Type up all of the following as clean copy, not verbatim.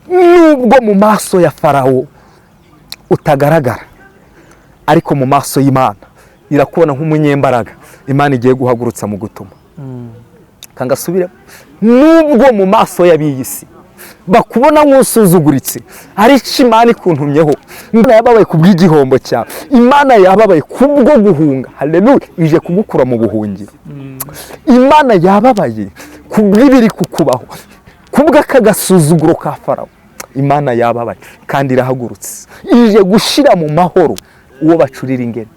Nubwo mu maso ya Farawo utagaragara, ariko mu maso y'Imana irakubona nk'umunyembaraga. Imana igiye guhagurutsa mu gutuma kangasubiremo. Nubwo mu maso y'ab'iyi si bakubona nk'usuzuguritse, ariko Imana ikuntumyeho. Imana yababaye ku bw'igihombo cyawe, Imana yababaye kubwo guhunga, haleluya, ije kugukura mu buhungiro. Imana yababaye ku bw'ibiri kukubaho, kubw'aka gasuzuguro ka Farawo. Imana yababaye kandi irahagurutse, ije gushyira mu mahoro uwo bacurira ingene.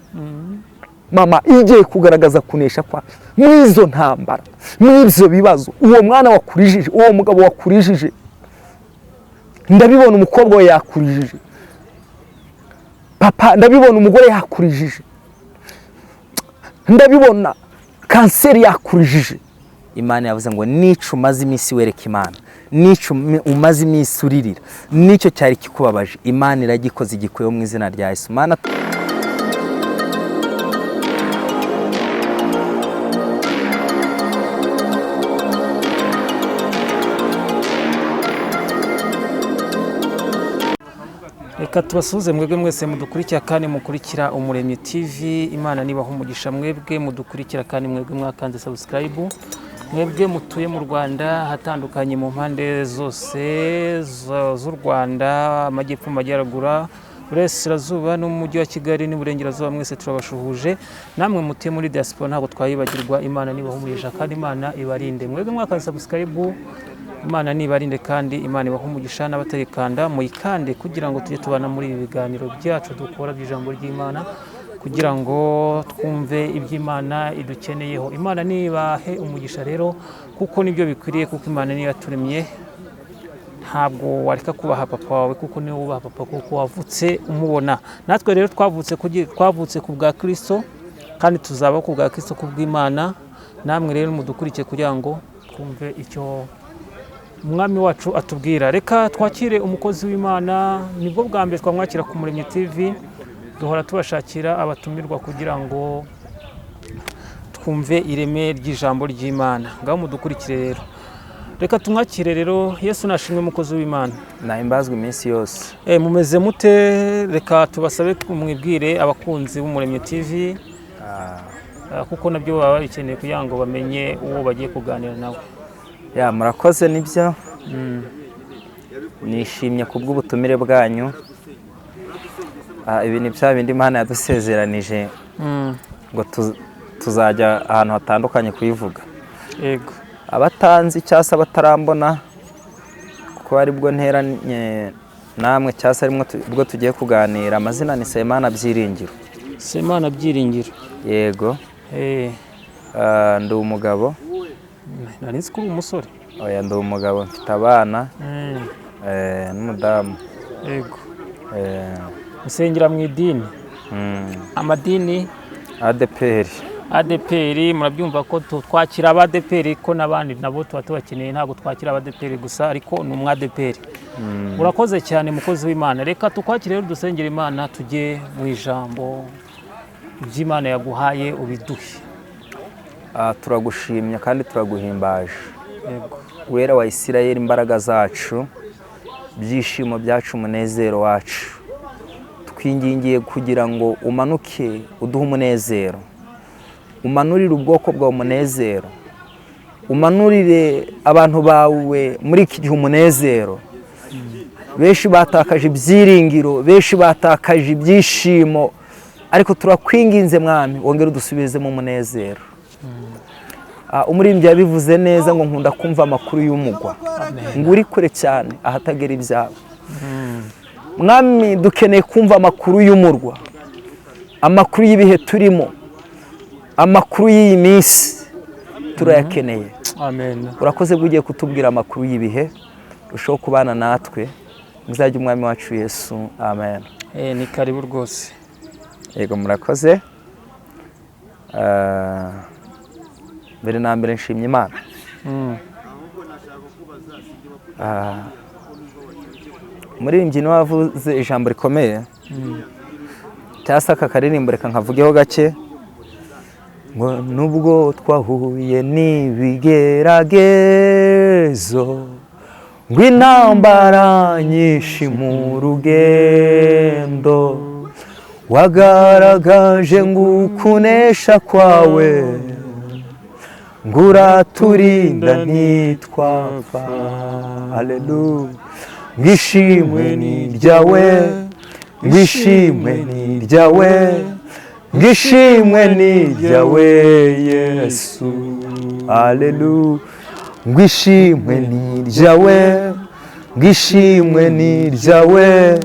Mama, igiye kugaragaza kunesha kwa mw'izo ntambara, mw'ibyo bibazo, uwo mwana wakurijije, uwo mugabo wakurijije. Ndabibona umukobwa we yakurijije, papa, ndabibona umugore yakurijije, ndabibona kanseri yakurijije. Imana yavuze ngo nica umaze iminsi wereka Imana, nica umaze iminsi uririra, nicyo cyari kikubabaje, Imana iragikoze, igikuyeho mu izina rya Yesu. Mana. Reka tubasuhuze mwebwe mwese mudukurikira kandi mukurikira Umuremyi TV. Imana nibaha umugisha mwebwe mudukurikira kandi mwebwe mwakanze subscribe, mwebwe mutuye mu Rwanda ahatandukanye mu mpande zose z'u Rwanda, amajyepfo, amajyaruguru, burasirazuba n'umujyi wa Kigali n'uburengerazuba, mwese turabashuhuje. Namwe mutuye muri diaspora ntabwo twayibagirwa. Imana nibaha umugisha kandi Imana ibarinde. Mwebwe mwakanze subscribe, Imana nibarinde kandi Imana ibahe umugisha. N'abatayikanda muyikande kugira ngo tujye tubana muri ibi biganiro byacu dukora by'ijambo ry'Imana, kugira ngo twumve iby'Imana idukeneyeho. Imana nibahe umugisha rero, kuko nibyo bikwiriye, kuko Imana niyo yaturemye. Ntabwo wareka kubaha papa wawe, kuko niwe wubaha papa, kuko wavutse umubona. Natwe rero twavutse ku bwa Kristo kandi tuzabaho ku bwa Kristo, ku bw'Imana. Namwe rero mudukurikiye kugira ngo twumve icyo Umwami wacu atubwira. Reka twakire umukozi w'Imana. Nibwo bwa mbere twamwakira ku Muremyi TV. Duhora tubashakira abatumirwa kugira ngo twumve ireme ry'ijambo ry'Imana. Ngaho mudukurikire rero, reka tumwakire rero. Yesu nashimwe, mukozi w'Imana. Nahimbazwe iminsi yose. Mumeze mute? Reka tubasabe mwibwire abakunzi b'Umuremyi TV, kuko nabyo baba babikeneye kugira ngo bamenye uwo bagiye kuganira nawe. Ya, murakoze, nibyo, nishimye ku bw'ubutumire bwanyu. Ibi ni bya bindi Imana yadusezeranije ngo tuzajya ahantu hatandukanye kuyivuga. Abatanzi cyangwa se abatarambona, kuko aribwo nteranye namwe cyangwa se arimwo bwo tugiye kuganira, amazina ni Semana Byiringiro. Semana Byiringiro. Yego. Ndi umugabo. Nari nzi ko uri umusore. Oya, ndi umugabo, mfite abana n'umudamu. Musengera mu idini? Amadini? ADPR. ADPR. Murabyumva ko twakira abadeperi, ko n'abandi nabo tuba tubakeneye. Ntabwo twakira abadeperi gusa, ariko ni umwadeperi. Urakoze cyane, mukozi w'Imana. Reka tukwakire rero, dusengere Imana, tujye mu ijambo ry'Imana yaguhaye, ubiduhe. Turagushimye kandi turaguhimbaje. Yego. Wera wa Isirayeli, imbaraga zacu, byishimo byacu, umunezero wacu, twingingiye kugira ngo umanuke uduhe umunezero, umanurire ubwoko bwawe umunezero, umanurire abantu bawe muri iki gihe umunezero. Benshi batakaje ibyiringiro, benshi batakaje ibyishimo, ariko turakwinginze Mwami, wongere udusubizemo umunezero. Umuririmbyi yabivuze neza ngo nkunda kumva amakuru y'umugwa, ngo uri kure cyane ahatagera ibyawe. Mwami, dukeneye kumva amakuru y'umurwa, amakuru y'ibihe turimo, amakuru y'iyi minsi turayakeneye. Amen. Urakoze ko ugiye kutubwira amakuru y'ibihe, urushaho kubana natwe muzajya Umwami wacu Yesu, amen. Ni karibu rwose. Yego, murakoze. Mbere na mbere nshimye Imana. Umuririmbyi niwe wavuze ijambo rikomeye, cyangwa se aka karirimbo reka nkavugeho gake, ngo nubwo twahuye n'ibigeragezo. Ngo intambara nyinshi mu rugendo, wagaragaje ngo ukunesha kwawe, ngo uraturinda ntitwapfa. Haleluya. Ngo ishimwe ni iryawe, ngo ishimwe ni iryawe, ngo ishimwe ni iryawe Yesu. Haleluya. Ngo ishimwe ni iryawe, ngo ishimwe ni iryawe,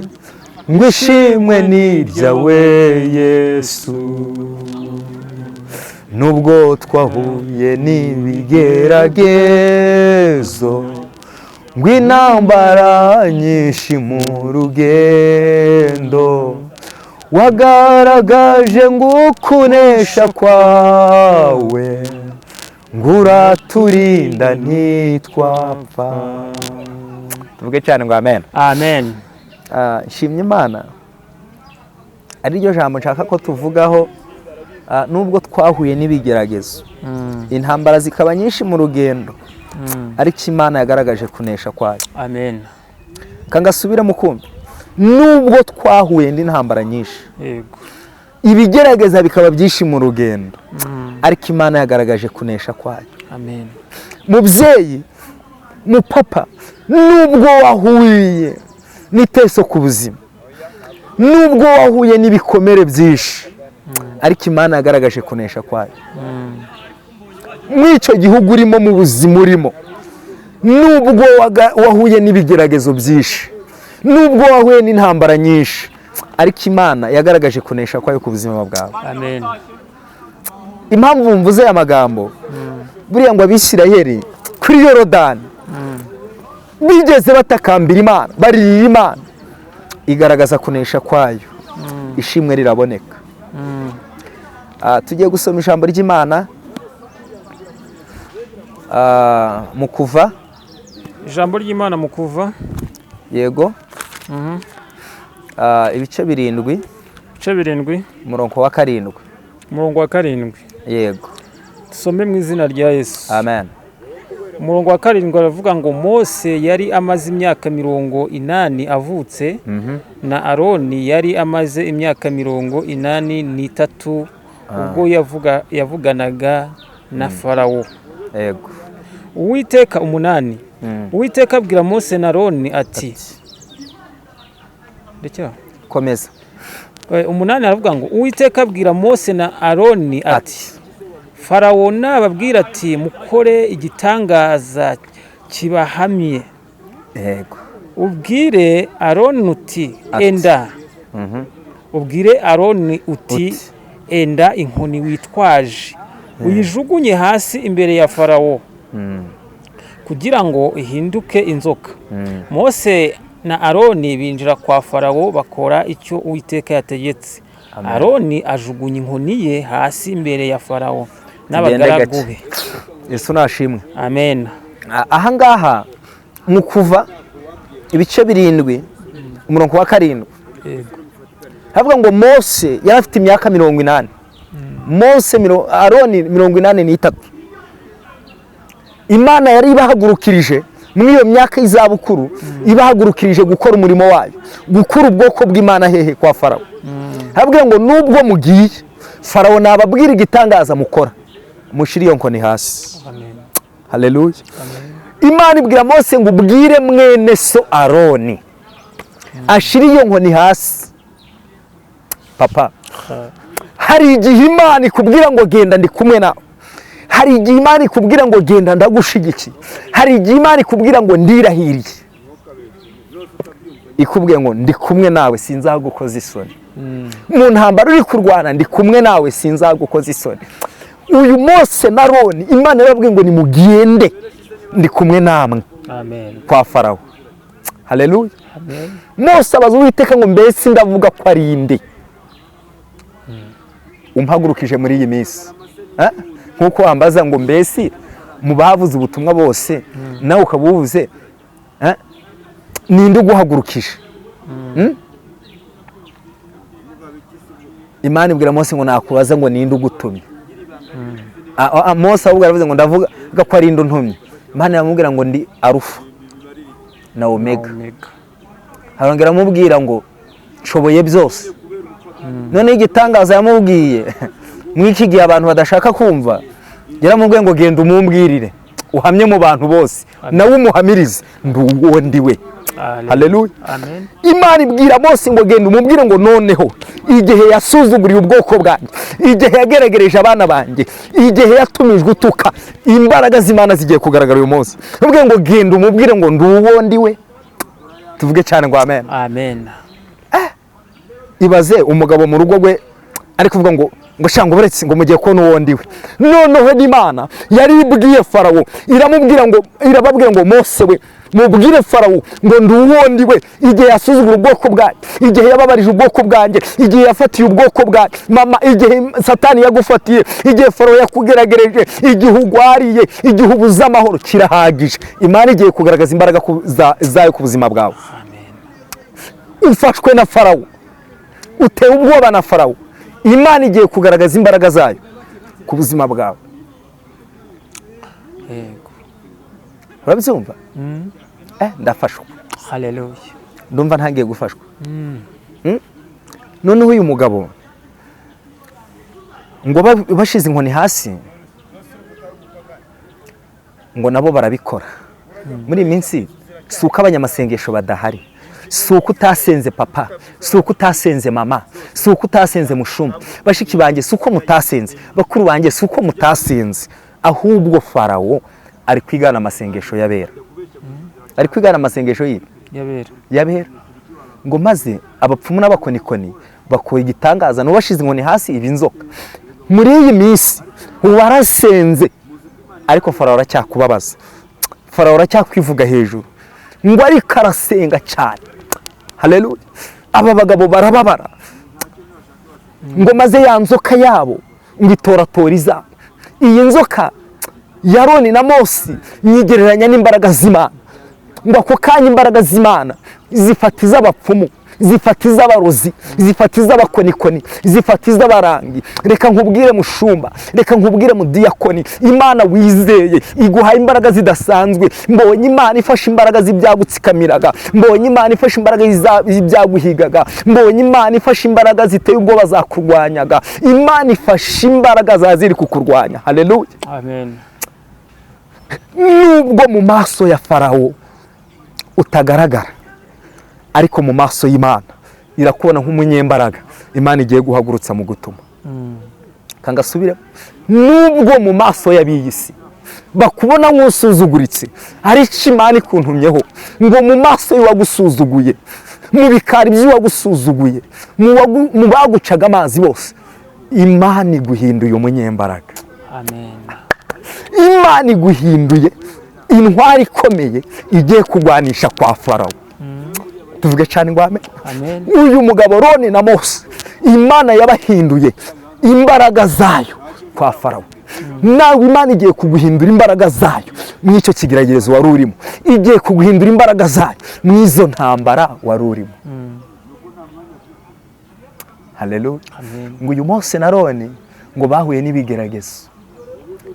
ngo ishimwe ni iryawe Yesu. Nubwo twahuye n'ibigeragezo, ngo intambara nyinshi mu rugendo, wagaragaje ngo ukunesha kwawe, ngo uraturinda ntitwapfa. Tuvuge cyane ngo amen. Amen. Nshimye Imana, ari ryo jambo nshaka ko tuvugaho. Nubwo twahuye n'ibigeragezo, intambara zikaba nyinshi mu rugendo, ariko Imana yagaragaje kunesha kwayo. Amen. Kangasubire mu kumva, nubwo twahuye n'intambara nyinshi, ibigerageza bikaba byinshi mu rugendo, ariko Imana yagaragaje kunesha kwayo. Amen. Mubyeyi, mupapa, nubwo wahuye n'iteso ku buzima, nubwo wahuye n'ibikomere byinshi, ariko Imana yagaragaje kunesha kwayo. Muri icyo gihugu urimo, mu buzima urimo, nubwo wahuye n'ibigeragezo byinshi, nubwo wahuye n'intambara nyinshi, ariko Imana yagaragaje kunesha kwayo ku buzima bwawe. Amen. Impamvu mvuze aya magambo, buriya ngo Abisirayeli kuri Yorodani bigeze batakambira Imana, baririra Imana, igaragaza kunesha kwayo, ishimwe riraboneka. Tugiye gusoma ijambo ry'Imana mu Kuva. Ijambo ry'Imana mu Kuva. Yego. Ibice 7. Ibice 7. Umurongo wa 7. Umurongo wa 7. Yego. Dusome mu izina rya Yesu. Amen. Umurongo wa 7 aravuga ngo: Mose yari amaze imyaka 80 avutse, na Aroni yari amaze imyaka 83 ubwo yavuganaga na Farawo. Uwiteka 8. Uwiteka abwira Mose na Aroni ati, ndekera. Komeza. 8 aravuga ngo: Uwiteka abwira Mose na Aroni ati: Farawo nababwira ati: mukore igitangaza kibahamye, ubwire Aroni uti: Ati. Enda, ubwire Aroni uti: Uti. Enda inkoni witwaje, uyijugunye hasi imbere ya Farawo, kugira ngo ihinduke inzoka. Mose na Aroni binjira kwa Farawo, bakora icyo Uwiteka yategetse. Amen. Aroni ajugunya inkoni ye hasi imbere ya Farawo n'abagaragu gake. be. Yesu nashimwe. Amen. Aha ngaha mu Kuva ibice 7, umurongo wa 7, havuga ngo Mose yari afite imyaka 80, Mose Aroni 83. Imana yari ibahagurukirije muri iyo myaka y'izabukuru, ibahagurukirije gukora umurimo wayo, gukura ubwoko bw'Imana hehe? Kwa Farawo. Havuga ngo: nubwo mugiye, Farawo nababwira igitangaza mukora, mushyire iyo nkoni hasi. Amen. Haleluya. Imana ibwira Mose ngo: ubwire mwene so Aroni ashyire iyo nkoni hasi. Papa, hari igihe Imana ikubwira ngo: genda, ndi kumwe nawe. Hari igihe Imana ikubwira ngo: genda, ndagushigikiye. Hari igihe Imana ikubwira ngo: ndirahiriye, ikubwiye ngo: ndi kumwe nawe, sinzagukoza isoni. Mu ntambara uri kurwana, ndi kumwe nawe, sinzagukoza isoni. Uyu Mose na Aroni, Imana yarababwiye ngo: nimugende, ndi kumwe namwe. Amen. Kwa Farawo. Haleluya. Amen. Mose abaza Uwiteka ngo: mbese ndavuga ko ari inde umpagurukije muri iyi minsi? Eh? Nk'uko wambaza ngo: mbese mu bavuze ubutumwa bose, nawe ukaba ubuvuze, eh? Ninde uguhagurukije? Imana ibwira Mose ngo: nakubaza ngo: ninde ugutumye? Mose ahubwo aravuze ngo: ndavuga ko ari inde untumye? Imana iramubwira ngo: ndi Arufa. na Omega. Omega. Arongera amubwira ngo nshoboye byose. Noneho igitangaza yamubwiye muri iki gihe abantu badashaka kumva, yaramubwiye ngo genda umumbwirire, uhamye mu bantu bose, nawe umuhamirize ndi uwo ndi we. Haleluya. Amen. Imana ibwira Mose ngo genda umubwire ngo noneho igihe yasuzuguriye ubwoko bwanjye, igihe yageragereje abana banjye, igihe yatumijwe utuka, imbaraga z'Imana zigiye kugaragara uyu munsi. Umubwire ngo genda umubwire ngo ndi uwo ndi we. Tuvuge cyane ngo amen. Amen. Ibaze umugabo mu rugo rwe ari kuvuga ngo shanga uretse ngo mugiye kubona uwo ndi we. Noneho n'Imana yari ibwiye Farawo, iramubwira ngo, irababwira ngo Mose we, mubwire Farawo ngo ndi uwo ndi we. Igihe yasuzugura ubwoko bwanjye, igihe yababarije ubwoko bwanjye, igihe yafatiye ubwoko bwanjye, mama, igihe Satani yagufatiye, igihe Farawo yakugeragereje, igihe ugwariye, igihe ubuze amahoro, kirahagije. Imana igiye kugaragaza imbaraga zayo ku buzima bwawe. Amen. Ufashwe na Farawo, utewe ubwoba na Farawo, Imana igiye kugaragaza imbaraga zayo ku buzima bwawe. Yego. Urabyumva? Ndafashwa. Haleluya. Ndumva ntangiye gufashwa. Noneho uyu mugabo ngo bashize inkoni hasi, ngo nabo barabikora. Muri iyi minsi si uko abanyamasengesho badahari, si uko utasenze papa, si uko utasenze mama, si uko utasenze mushumba, bashiki banjye si uko mutasenze, bakuru banjye si uko mutasenze, ahubwo Farawo ari kwigana amasengesho y'abera, ari kwigana amasengesho Yabera. y'abera. Ngo maze abapfumu n'abakonikoni bakora igitangaza, n'ubashize inkoni hasi iba inzoka. Muri iyi minsi warasenze, ariko Farawo aracyakubabaza, Farawo aracyakwivuga hejuru, ngo ariko arasenga cyane. Haleluya. Aba bagabo barababara, ngo maze ya nzoka yabo ngo itoratora izabo. Iyi nzoka ya Aroni na Mose nyigereranya n'imbaraga z'Imana. Ngo ako kanya imbaraga z'Imana zifata iz'abapfumu, zifata iz'abarozi, zifata iz'abakonikoni, zifata iz'abarangi. Reka nkubwire mushumba, reka nkubwire mudiyakoni, Imana wizeye iguhaye imbaraga zidasanzwe. Mbonye Imana ifashe imbaraga z'ibyagutsikamiraga, mbonye Imana ifashe imbaraga z'ibyaguhigaga, mbonye Imana ifashe imbaraga ziteye ubwoba zakurwanyaga. Imana ifashe imbaraga za ziri kukurwanya. Haleluya. Amen. Nubwo mu maso ya Farawo utagaragara, ariko mu maso y'Imana irakubona nk'umunyembaraga. Imana igiye guhagurutsa mu gutuma. Kangasubire, nubwo mu maso y'ab'iyi si bakubona nk'usuzuguritse, ariko Imana ikuntumyeho ngo mu maso y'uwagusuzuguye, mu bikari by'uwagusuzuguye, mu bagucaga amazi bose, Imana iguhinduye umunyembaraga. Amen. Imana iguhinduye intwari ikomeye igiye kurwanisha kwa Farawo. Tuvuge cyane ngo amen. Amen. Uyu mugabo Aroni na Mose, Imana yabahinduye imbaraga zayo kwa Farawo. Nawe Imana igiye kuguhindura imbaraga zayo mu icyo kigeragezo wari urimo, igiye kuguhindura imbaraga zayo mu izo ntambara wari urimo. Haleluya. Amen. Ngo uyu Mose na Aroni ngo bahuye n'ibigeragezo,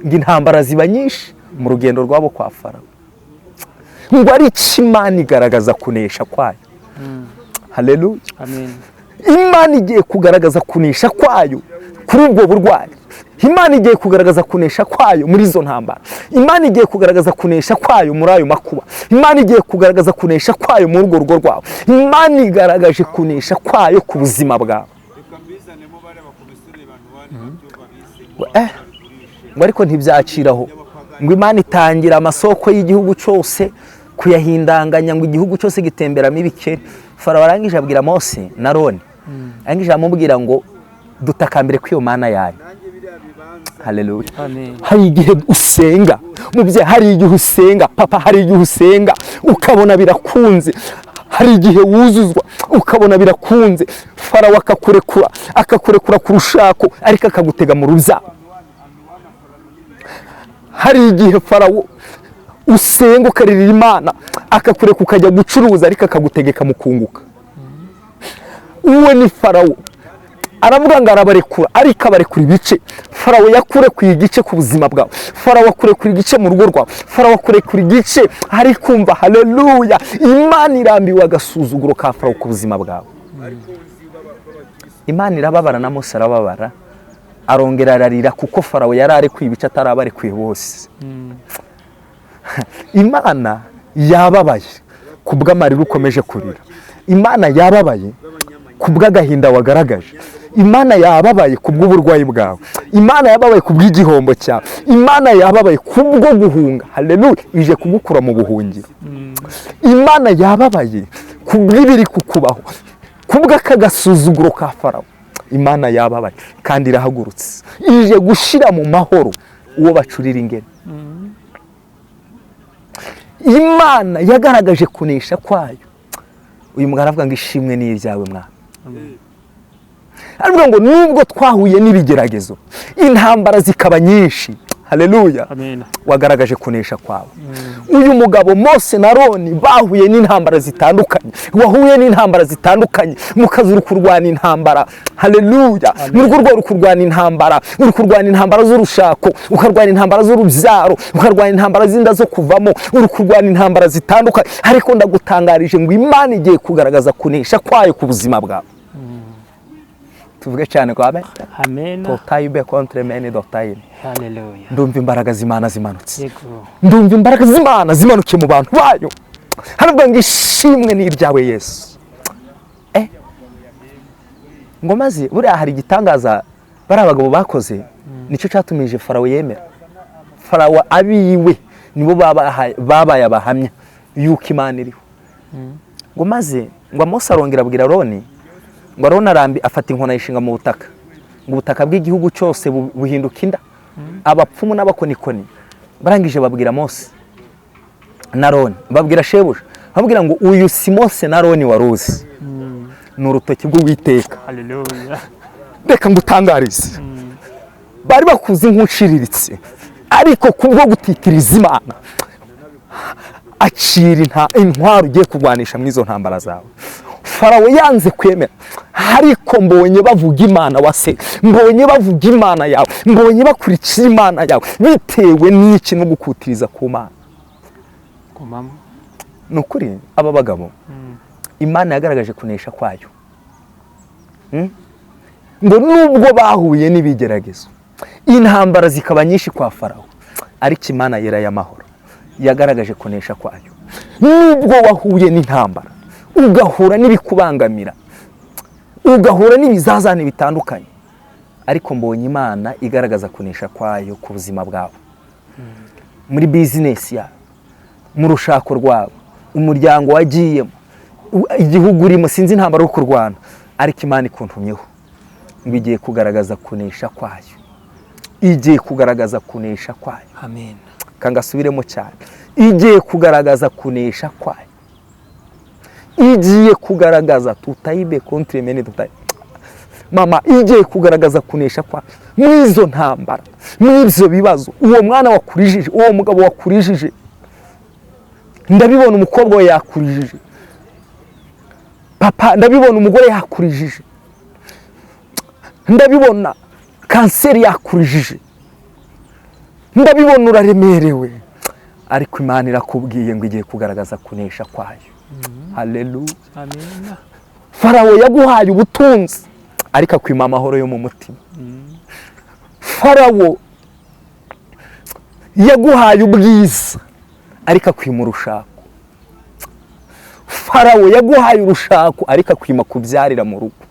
ngo intambara ziba nyinshi mu rugendo rwabo kwa Farawo, ngo ariko Imana igaragaza kunesha kwayo. Haleluya. Amen. Imana igiye kugaragaza kunesha kwayo kuri ubwo burwayi. Imana igiye kugaragaza kunesha kwayo muri izo ntambara. Imana igiye kugaragaza kunesha kwayo muri ayo makuba. Imana igiye kugaragaza kunesha kwayo muri urwo rugo rwawe. Imana igaragaje kunesha kwayo ku buzima bwawe. Ngo ariko ntibyaciraho, ngo Imana itangira amasoko y'igihugu cyose kuyahindanganya, ngo igihugu cyose gitemberamo ibikeri. Farawo arangije abwira Mose na Aroni, arangije amubwira ngo dutakambire ko iyo Mana yayo. Haleluya. Amen. Hari igihe usenga mubyeyi, hari igihe usenga papa, hari igihe usenga ukabona birakunze, hari igihe wuzuzwa ukabona birakunze. Farawo akakurekura, akakurekura ku rushako, ariko akagutega mu rubyaro. Hari igihe Farawo usenga ukaririra Imana, akakureka ukajya gucuruza, ariko akagutegeka mu kunguka. Uwo ni Farawo. Aravuga ngo arabarekura, ariko abarekura ibice. Farawo yakurekuye igice ku buzima bwawe, Farawo akurekura igice mu rugo rwawe, Farawo akurekura igice. Hari kumva haleluya! Imana irambiwe agasuzuguro ka Farawo ku buzima bwawe. Imana irababara na Mose arababara, arongera ararira kuko Farawo yari arekuye ibice, atarabarekuye bose. Imana yababaye ku bw'amarira ukomeje kurira. Imana yababaye ku bw'agahinda wagaragaje. Imana yababaye ku bw'uburwayi bwawe. Imana yababaye ku bw'igihombo cyawe. Imana yababaye ku bwo guhunga. Haleluya! Ije kugukura mu buhungiro. Imana yababaye ku bw'ibiri kukubaho, ku bw'aka gasuzuguro ka Farawo. Imana yababaye kandi irahagurutse, ije gushyira mu mahoro uwo bacurira ingene. Imana yagaragaje kunesha kwayo. Uyu mugabo aravuga ngo: "Ishimwe ni iryawe, mwana." Aravuga ngo nubwo twahuye n'ibigeragezo, intambara zikaba nyinshi, haleluya, Amen. wagaragaje kunesha kwawe. Uyu mugabo Mose na Aroni bahuye n'intambara zitandukanye. Wahuye n'intambara zitandukanye mu kazi, uri kurwana intambara, haleluya, mu rugo rwawe uri kurwana intambara, uri kurwana intambara z'urushako, ukarwana intambara z'urubyaro, ukarwana intambara z'inda zo kuvamo, uri kurwana intambara zitandukanye. Ariko ndagutangarije ngo Imana igiye kugaragaza kunesha kwayo ku buzima bwawe. Tuvuge cyane kwa amen. Amen. Totayibe contre mene dotayine. Haleluya. Ndumva imbaraga z'Imana zimanutse. Yego. Ndumva imbaraga z'Imana zimanukiye mu bantu bayo. Haravuga ngo: "Ishimwe ni iryawe, Yesu." Ngo maze buriya hari igitangaza bariya abagabo bakoze, nicyo cyatumije Farawo yemera. Farawo abiwe nibo babaye abahamya yuko Imana iriho. Ngo maze ngo Mose arongera abwira Aroni, ngo Aroni arambi afata inkoni ayishinga mu butaka, ngo ubutaka bw'igihugu cyose buhinduka inda. Abapfumu n'abakonikoni barangije babwira Mose na Aroni, babwira shebuja, babwira ngo: "Uyu si Mose na Aroni wari uzi, ni urutoki rw'Uwiteka." Haleluya. Reka ngutangarize, bari bakuzi nk'uciriritse, ariko kubwo gutitiriza Imana, acira intwaro ugiye kurwanisha muri izo ntambara zawe. Farawo yanze kwemera, ariko mbonye bavuga Imana wase, mbonye bavuga Imana yawe, mbonye bakurikira Imana yawe. Bitewe n'iki? No gukutiriza ku Mana. Gumamo. Ni ukuri aba bagabo Imana yagaragaje kunesha kwayo. Ngo nubwo bahuye n'ibigeragezo, intambara zikaba nyinshi kwa Farawo, ariko Imana yera y'amahoro yagaragaje kunesha kwayo. Nubwo wahuye n'intambara, ugahura n'ibikubangamira, ugahura n'ibizazane bitandukanye, ariko mbonye Imana igaragaza kunesha kwayo ku buzima bwawe, muri bizinesi yawe, mu rushako rwawe, umuryango wagiyemo, igihugu urimo, sinzi intambara yo kurwana, ariko Imana ikuntumyeho ngo igiye kugaragaza kunesha kwayo, igiye kugaragaza kunesha kwayo. Amen. Kangasubiremo cyane: igiye kugaragaza kunesha kwayo, igiye kugaragaza tutayibe contre mene tutayibe mama, igiye kugaragaza kunesha kwayo muri izo ntambara, muri ibyo bibazo. Uwo mwana wakurijije, uwo mugabo wakurijije, ndabibona umukobwa we yakurijije, papa, ndabibona umugore yakurijije, ndabibona kanseri yakurijije, ndabibona uraremerewe, ariko Imana irakubwiye ngo igiye kugaragaza kunesha kwayo. Haleluya! Amen. Farawo yaguhaye ubutunzi, ariko akwima amahoro yo mu mutima. Farawo yaguhaye ubwiza, ariko akwima urushako. Farawo yaguhaye urushako, ariko akwima kubyarira mu rugo.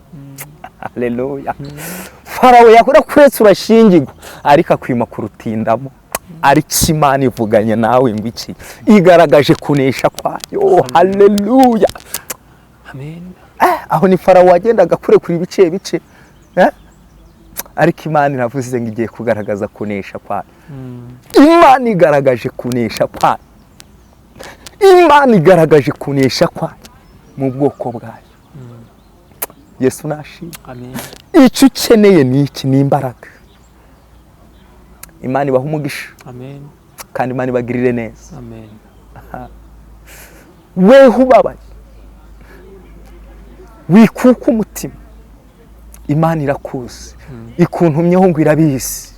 Haleluya! Farawo yakuretse urashingirwa, ariko akwima kurutindamo. Ariko Imana ivuganye nawe ngo iki? Igaragaje kunesha kwayo. Haleluya! Amen. Aho ni Farawo wagendaga kurekura ibice bice, eh? Ariko Imana iravuze ngo igiye kugaragaza kunesha kwayo. Imana igaragaje kunesha kwayo, Imana igaragaje kunesha kwayo mu bwoko bwayo. Yesu nashimwe! Amen. Icyo ukeneye ni iki? Ni imbaraga. Imana ibaha umugisha. Amen. Kandi Imana ibagirire neza. Amen. Weho ubabaye, wikuka umutima. Imana irakuzi, ikuntumyeho ngo irabizi.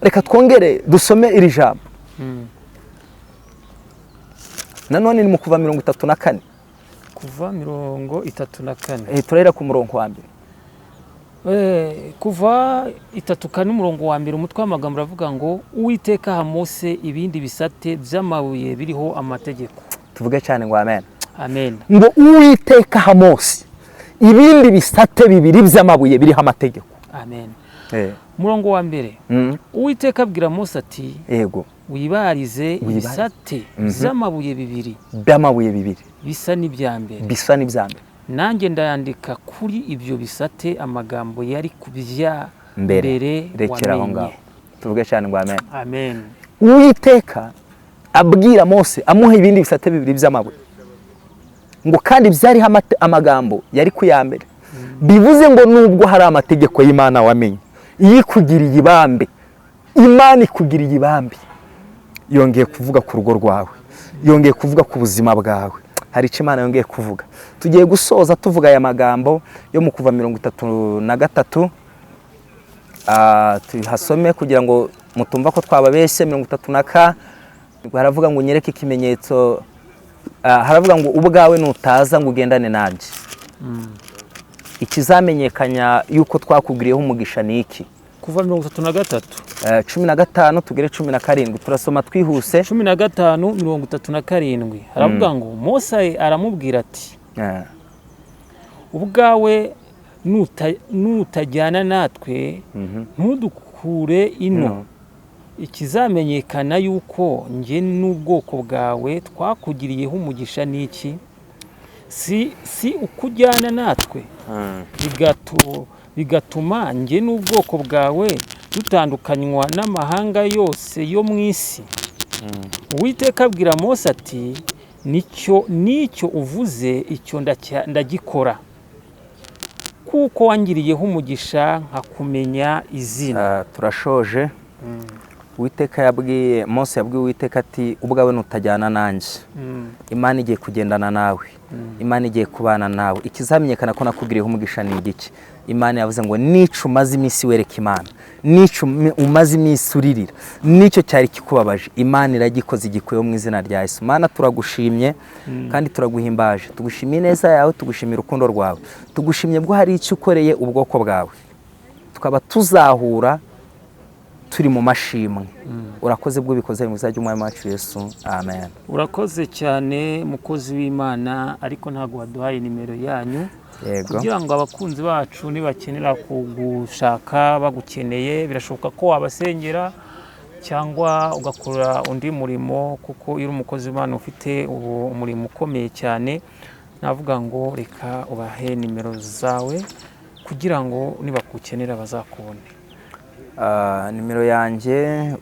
Reka twongere dusome iri jambo. Nanone ni mu Kuva 34. Kuva 34. Turahera ku murongo wa mbere. Kuva 34 umurongo wa mbere, umutwe w'amagambo uravuga ngo: "Uwiteka aha Mose ibindi bisate by'amabuye biriho amategeko." Tuvuge cyane ngo amen. Amen. Ngo Uwiteka aha Mose ibindi bisate bibiri by'amabuye biriho amategeko. Amen. Umurongo wa mbere. Uwiteka abwira Mose ati: "Wibarize Wibarize. ibisate by'amabuye bibiri by'amabuye bibiri bisa n'ibya mbere, bisa n'ibya mbere, nanjye ndayandika kuri ibyo bisate amagambo yari ku bya mbere." mbere Rekera aho wamenye." ngaho, tuvuge cyane ngo amen. Amen. Uwiteka abwira Mose, amuha ibindi bisate bibiri by'amabuye, ngo kandi byariho amagambo yari ku ya mbere. Bivuze ngo nubwo hari amategeko y'Imana wamenye, iyo ikugiriye ibambe, Imana ikugiriye ibambe, yongeye kuvuga ku rugo rwawe, yongeye kuvuga ku buzima bwawe, hari icyo Imana yongeye kuvuga. Tugiye gusoza tuvuga aya magambo yo mu Kuva 33. Tuhasome kugira ngo mutumva ko twababeshye. Mirongo itatu na ka haravuga ngo: "Unyereke ikimenyetso." Haravuga ngo: "Ubwawe nutaza ngo ugendane nanjye, ikizamenyekanya yuko twakugiriyeho umugisha ni iki?" Kuva 33. 15 tugere 17, turasoma twihuse. 15, 37 haravuga ngo: Mose aramubwira ati: "Ubwawe nutajyana natwe, ntudukure ino, ikizamenyekana yuko njye n'ubwoko bwawe twakugiriyeho umugisha ni iki? Si ukujyana natwe, bigatuma njye n'ubwoko bwawe dutandukanywa n'amahanga yose yo mu isi." Uwiteka abwira Mose ati: Nicyo uvuze, icyo ndagikora, kuko wangiriyeho umugisha nkakumenya izina." Turashoje. Uwiteka yabwiye Mose, yabwiye Uwiteka ati: "Ubwawe nutajyana nanjye." Imana igiye kugendana nawe, Imana igiye kubana nawe. Ikizamenyekana ko nakugiriyeho umugisha ni igiki? Imana yavuze ngo nica umaze iminsi wereka Imana, nica umaze iminsi uririra, nicyo cyari kikubabaje, Imana iragikoze, igikuyeho mu izina rya Yesu. Mana, turagushimye kandi turaguhimbaje. Tugushimiye ineza yawe, tugushimira urukundo rwawe, tugushimye bwo hari icyo ukoreye ubwoko bwawe, tukaba tuzahura turi mu mashimwe. Urakoze bwo bikoze mu izina ry'Umwami wacu Yesu, amen. Urakoze cyane, mukozi w'Imana, ariko ntabwo waduhaye nimero yanyu kugira ngo abakunzi bacu nibakenera kugushaka, bagukeneye, birashoboka ko wabasengera cyangwa ugakora undi murimo, kuko iyo uri umukozi w'Imana ufite ubu umurimo ukomeye cyane. Navuga ngo reka ubahe nimero zawe kugira ngo nibagukenera bazakubone. Nimero yanjye: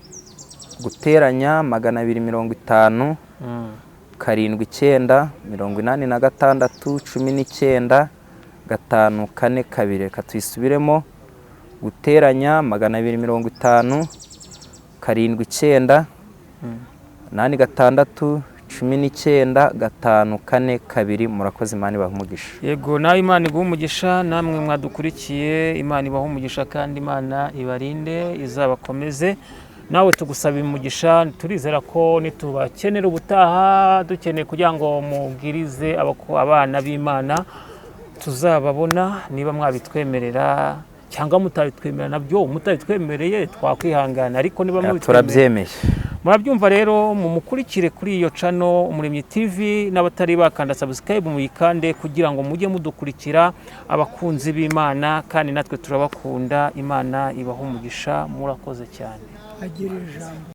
guteranya 250 79 86 19 5 4 2. Reka tuyisubiremo: guteranya 250 79 86 19 5 4 2. Murakoze, Imana ibahe umugisha. Yego, nawe Imana iguhe umugisha. Namwe mwadukurikiye, Imana ibahe umugisha kandi Imana ibarinde, izabakomeze. Nawe tugusaba umugisha. Turizera ko nitubakenera ubutaha, dukeneye kugira ngo mubwirize abana b'Imana, tuzababona niba mwabitwemerera cyangwa mutabitwemerera. Nabyo mutabitwemereye twakwihangana, ariko niba mubitwemerera, Turabyemeye. Murabyumva rero, mumukurikire kuri iyo channel Umuremyi TV. N'abatari bakanda subscribe muyikande kugira ngo mujye mudukurikira, abakunzi b'Imana, kandi natwe turabakunda. Imana ibaha umugisha, murakoze cyane. Agira ijambo.